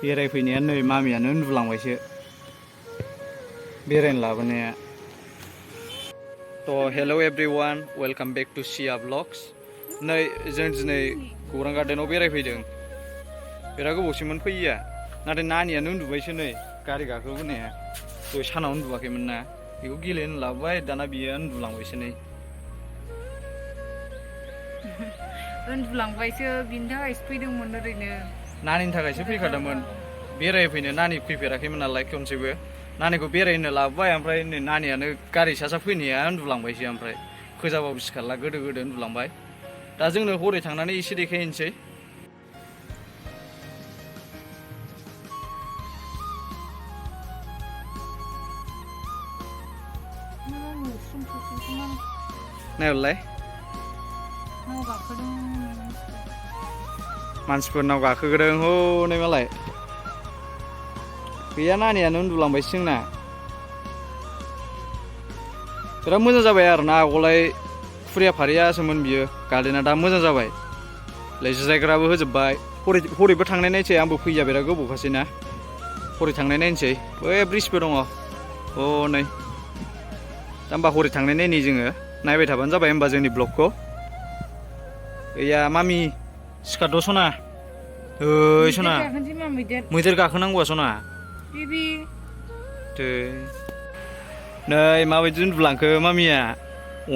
बेरायफैनाया नै मामियानो उन्दुलांबायसो बेरायनो लाबोनाया थ' हेल' एभ्रिवान वेलकाम बेक टु सिया ब्लग्स नै जों दिनै गौरां गार्डेनाव बेरायफैदों बिराद गोबावसैमोन फैयैया नाथाय नानियानो उन्दुबायसो नै गारि गाखोबोनाया दहाय सानाव उन्दुवाखैमोन ना बेखौ गेलेनो लाबोबाय दाना बियो उन्दुलांबायसो नै उन्दुलांबायसो बिनि थाखायसो फैदोंमोन ओरैनो नानिनि थाखायसो फैखादोंमोन बेरायफैनो नानि फैफेराखैमोन नालाय खनसेबो नानिखौ बेरायनो लाबोबाय ओमफ्राय नै नानियानो गारि सा फैनाया उन्दुलांबायसो ओमफ्राय फोजाबाबो सिखारला गोदो उन्दुलांबाय दा जोंनो हरै थांनानै एसे देखायनोसै नायलाय मानसिफोरनाव गाखोदों हनै मालाय गैया नानियानो उन्दुलांबायसो जोंना बिराद मोजां जाबाय आरो ना आवगोलाय खुरिया फारियासोमोन बियो गार्डेना दा मोजां जाबाय जिरायग्राबो होजोबबाय हरैबो थांनाय नायसै आंबो फैया बिराद गोबावखासै ना हरै थांनाय नायनोसै बै ब्रिजबो दङ हनै दा होमबा हरै थांनाय नायनि जोङो नायबाय थाबानो जाबाय होमबा जोंनि ब्लगखौ गैया मामि सिखारद' सना ओइ सना मैदेर गाखोनांगौआ सना नै माबायदि उन्दुलांखो मामिया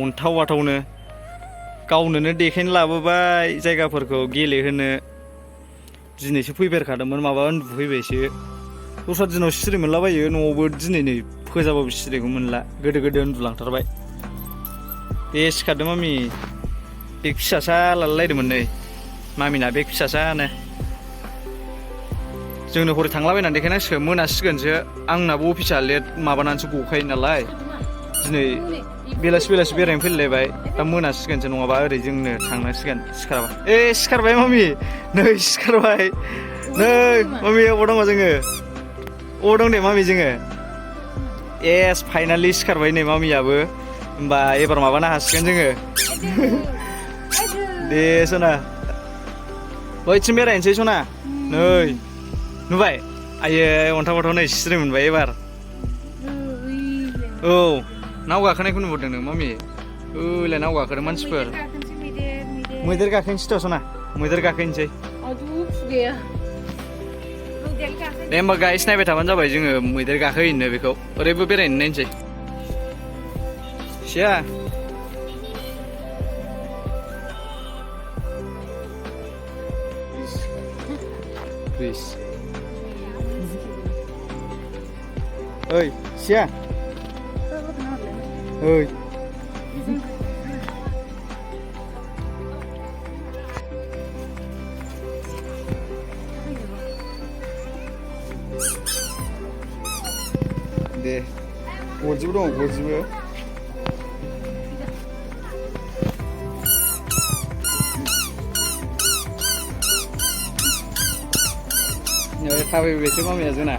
अन्थाव बाथावनो गावनोनो देखायनो लाबोबाय जायगाफोरखौ गेलेहोनो दिनैसो फैफेरखादोंमोन माबा उन्दुफैबायसो दस्रा दिनाव सिरि मोनलाबायो न'आवबो दिनै नै फोजाबाबो सिरिखौ मोनला गोदो उन्दुलांथारबाय दे सिखारदों मामि बेग फिसासा लालायदोंमोन नै मामिना बेग फिसासानो जोंनो हरै थांलाबायनानै देखायनांसिगोन मोनासिगोनसो आंनाबो अफिसा लेट माबानानैसो गखायो नालाय दिनै बेलासि बेरायनो फैलायबाय दा मोनासिगोनसो नङाबा ओरै जोंनो थांनांसिगोन सिखारबा सिखारबाय मामि नै सिखारबाय नै मामि अबाव दङ जोङो अबाव दं दे मामि जोङो एस फाइनालि सिखारबाय नै मामियाबो होमबा एबार माबानो हासिगोन जोङो दे सना बैथिं बेरायनोसै सना नै नुबाय आयै अन्थाव बाथाव नै सिरि मोनबाय एबार औ नाव गाखोनायखौ नुबोदों नों मामि ओइलाय नाव गाखोदों मानसिफोर मैदेर गाखोनोसैथ' सना मैदेर गाखोनोसै दे होमबा गाइस नायबाय थाबानो जाबाय जोङो मैदेर गाखोहैनो बेखौ ओरैबो बेरायनो नायनोसै सिया ओइ सिया ओइ दे गरजिबो दङ गरजिबो थाबायबायसो मामिया जोंना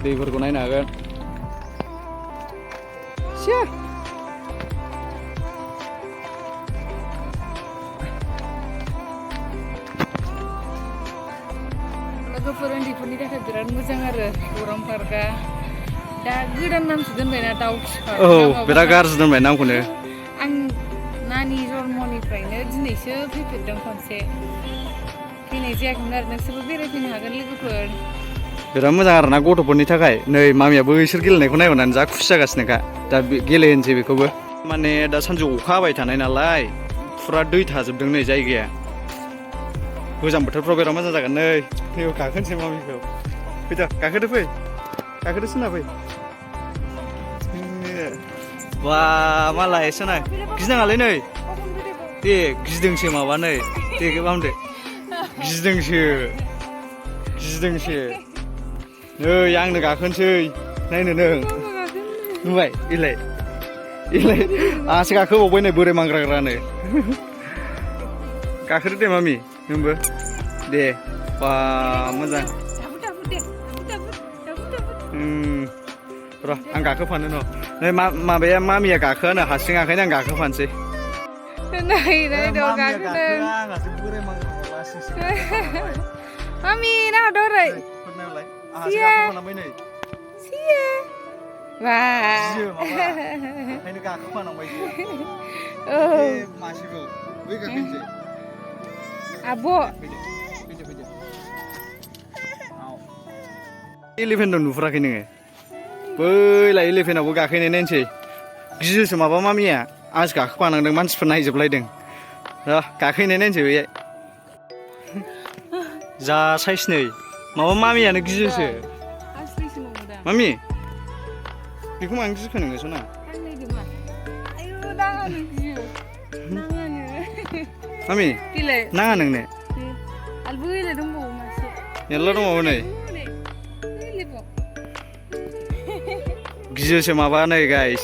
दैफोरखौ नायनो हागोन सिया लोगोफोर उन्दैफोरनि थाखाय बिराद मोजां आरो गौरां पार्कआ दा गोदान नामसो दोनबायना दाउखि पार्क औ बिराद गाज्रि दोनबाय नामखौनो आं नानि जन्मनिफ्रायनो दिनैसो फैफेरदों खनसे फैनाय जायाखैमोन आरो नोंसोरबो बेरायफैनो हागोन लोगोफोर बिराद मोजां आरोना गथ'फोरनि थाखाय नै मामियाबो इसोर गेलेनायखौ नायहरनानै जा खुसि जागासिनोखा दा गेलेहोनोसै बेखौबो माने दा सानजौआव अखा हाबाय थानाय नालाय फुरा दै थाजोबदों नै जायगाया गोजां बोथोरफ्राव बिराद मोजां जागोन नै फैयो गाखोनोसै मामिखौ फैदो गाखोदो सोना फै बा मालाय सोना गिनाङालै नै दे गिदोंसो माबा नै दे मामदो गिदोंसो नै आंनो गाखोनोसै नायनो नों नुबाय इलाय आंसो गाखोबावबाय नै बोरै मांग्राग्रानो गाखोदो दे मामि नोंबो दे बा मोजां र' आं गाखोफानो न' नै माबाया मामिया गाखोआनो हारसिं आखायनो आं गाखोफानोसै नै दं गाखोदों मामि ना दरै सिया wah आखायनो गाखोफानांबाय मासेखौ बै गाखोनोसै abo एलिफेन्ट दं नुफेराखै नोङो बैलाय एलिफेन्टआवबो गाखोनाय नायनोसै गियोसो माबा मामिया आंसो गाखोफानांदों मानसिफोर नायजोबलायदों गाखोनाय नायनोसै बैहाय जा साइस नै माबा मामियानो गियोसो मामि बेखौ मानो गिखो नोङो सना मामि नाङा नोंनो मेरला दंबावो नै गियोसो माबा नै गाइस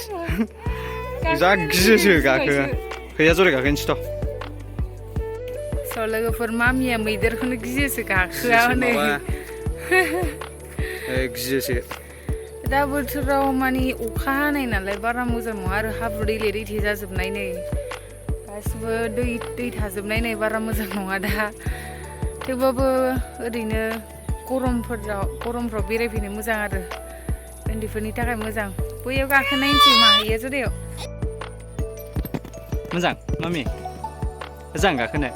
जा गियोसो गाखो गैया जरै गाखोनोसै थ' लोगोफोर मामिया मैदेरखौनो गियोसो गाखोआ हनै गियोसो दा बोथोराव माने अखा हानाय नालाय बारा मोजां नङा आरो हाब्रु दैले दैथे जाजोबनाय नै गासिबो दै थाजोबनाय नै बारा मोजां नङा दा थेवबाबो ओरैनो गरमफ्राव बेरायफैनो मोजां आरो उन्दैफोरनि थाखाय मोजां बैयाव गाखोनायनोसै माहैयो जरायाव मोजां मामि मोजां गाखोनो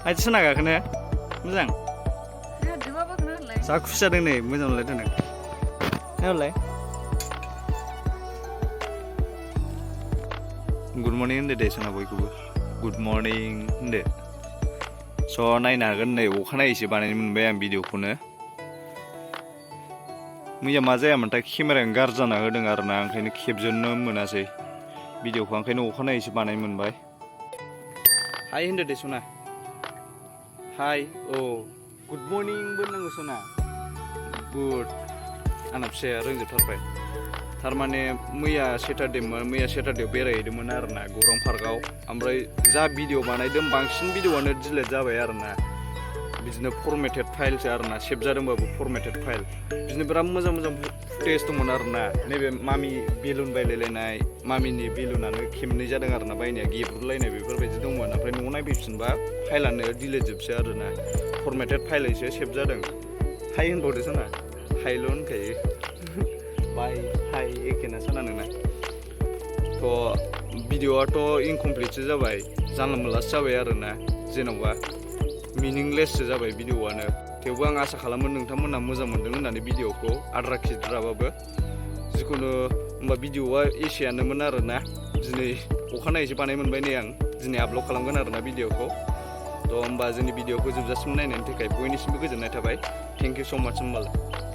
आइथि सना गाखोनो मोजां जा खुसि जादों नै मोजां मोनलायदों नायहरलाय गुड मर्निं होनदो दे सना बयखौबो गुड मर्निं होनदो स' नायनो हागोन नै अखानायैसो बानायनो मोनबाय आं भिडिअखौनो मैया मा जायामोनथाय केमेरायानो गाज्रि जाना होदों आरोना ओंखायनो खेबजोबनो मोनासै भिडिअखौ ओंखायनो अखानायैसो बानायनो मोनबाय हाय होनदो दे सना हाय गुड मर्निंबो नांगौ सना गुड आंना फिसाया रोंजोबथारबाय थारमाने मैया सेटारडेआव बेरायहैदोंमोन आरोना गौरां पार्कआव ओमफ्राय जा भिडिअ बानायदों बांसिन भिडिअआनो डिलेट जाबाय आरोना बिदिनो फरमेटेड फाइलसो आरोना सेभ जादोंबाबो फरमेटेड फाइल बिदिनो बिराद मोजां फुटेज दंमोन आरोना नैबे मामि बेलुन बायलायलायनाय मामिनि बेलुनानो खेबनै जादों आरोना बायनाया गेब्रुलायनाय बेफोरबायदि दंमोन ओमफ्राय न'आव नायफैफिनबा फाइलानो डिलेट जोबसै आरोना फरमेटेड फाइलैसो सेभ जादों हाय होनबावदो सना हायल' होनखायो बाय हाय एखेना सना नोंना थ' भिडिअआथ' इनकमप्लिटसो जाबाय जानला मोनलासो जाबाय आरोना जेन'बा मिनिंलेससो जाबाय भिडिअआनो थेवबो आं आसा खालामो नोंथांमोनहा मोजां मोनदों होननानै भिडिअखौ आद्रा खिद्राबाबो जिखुनु होमबा भिडिअआ एसेयानोमोन आरोना दिनै अखानायैसो बानाय मोनबाय नै आं दिनै आपल'ड खालामगोन आरोना भिडिअखौ थ' होमबा जोंनि भिडिअखौ जोबजासिम नायनायनि थाखाय बयनिसिमबो गोजोननाय थाबाय थेंक इउ स' माच होमबालाय